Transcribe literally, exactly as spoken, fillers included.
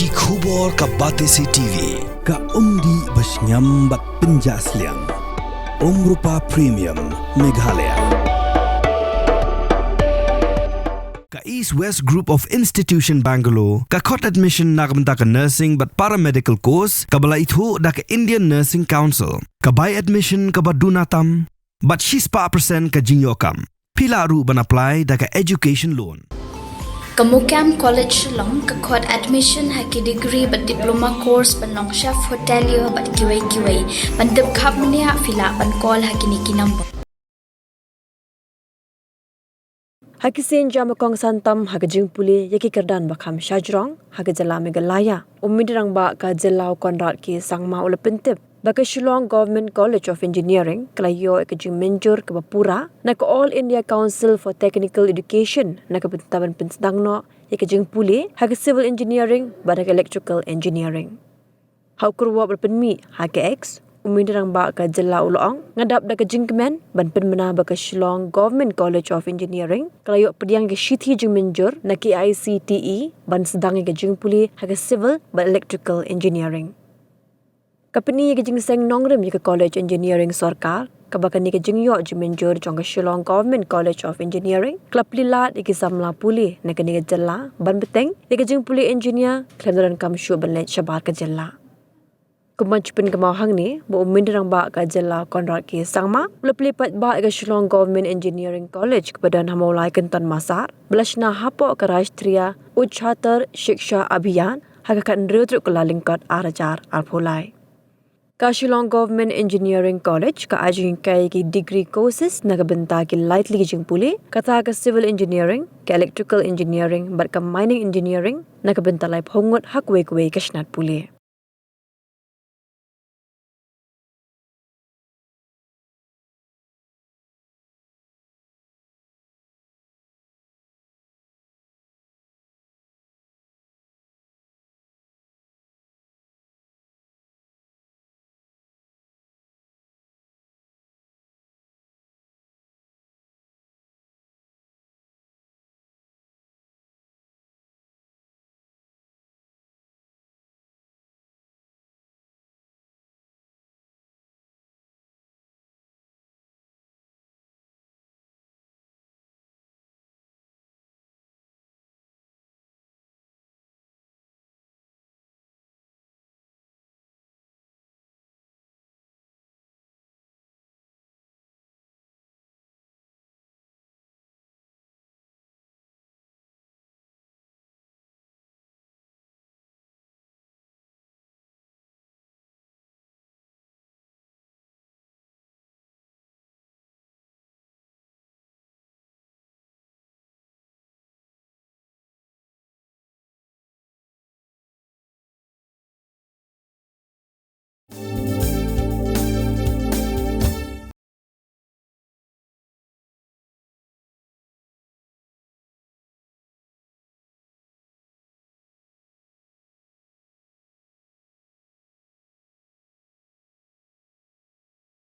Ki khubor ka Batesi T V, ka umdih ba shngiam bad pynjah sliang. Umrupa Premium, Meghalaya. Ka East West Group of Institution Bangalore, ka khot admission na ka bynta ka nursing bad paramedical course, kaba la ithuh da ka Indian Nursing Council, ka bai admission kaba duna tam, bad shispah percent ka jingïoh kam. Phi lah ruh ban apply da ka education loan. Ka Mukam College Shillong ka khot admission ha ki degree bad diploma course ban long chef hotelier bad kiwei kiwei. Ban tip khapmniah phi lah ban call ha kine ki number. Ha ki sien jam ba kongsan tam ha ka jingpule ïa ki kyrdan ba kham shajrong ha ka jylla Meghalaya, u Myntri Rangbah ka jylla u Conrad K Sangma u la pyntip ba ka Shillong Government College of Engineering ka la ïoh ïa ka jingmynjur kaba pura na ka All India Council for Technical Education na ka bynta ban pynsdang noh ïa ka jingpule ha ka civil engineering bad ha ka electrical engineering. Ha u kyrwoh ba la pynmih ha ka X, u Myntri Rangbah ka jylla u la ong, nga dap da ka jingkmen ban pynbna ba ka Shillong Government College of Engineering ka la ïoh pdiang ïa ka shithi jingmynjur na ka A I C T E ban sdang ïa ka jingpule ha ka civil bad electrical engineering. Ka pyni ïa ka jingseng nongrim ïa ka College Engineering sorkar, kaba kane ka jingïoh jingmynjur jong ka Shillong Government College of Engineering ka la plie lad ïa ki samla pule na kane ka jylla ban bteng ïa ka jingpule engineer khlem da donkam shuh ban leit shabar ka jylla. Kumban shu pynkynmaw hangne ba u Myntri Rangbah ka jylla Conrad K Sangma u la plie paidbah ïa ka Shillong Government Engineering College kaba don ha Mawlai Kynton Massar, ba la shna hapoh ka Rashtriya Ucchatar Shiksha Abhiyan ha ka khathynriew tarik u Kyllalyngkot ar hajar arphew lai. Ka Shillong Government Engineering College ka ai jinghikai ïa ki degree courses na ka bynta ki lai tylli ki jingpule, kata ka civil engineering, ka electrical engineering bad ka mining engineering na ka bynta laiphew ngut ha kawei kawei ka shnat pule.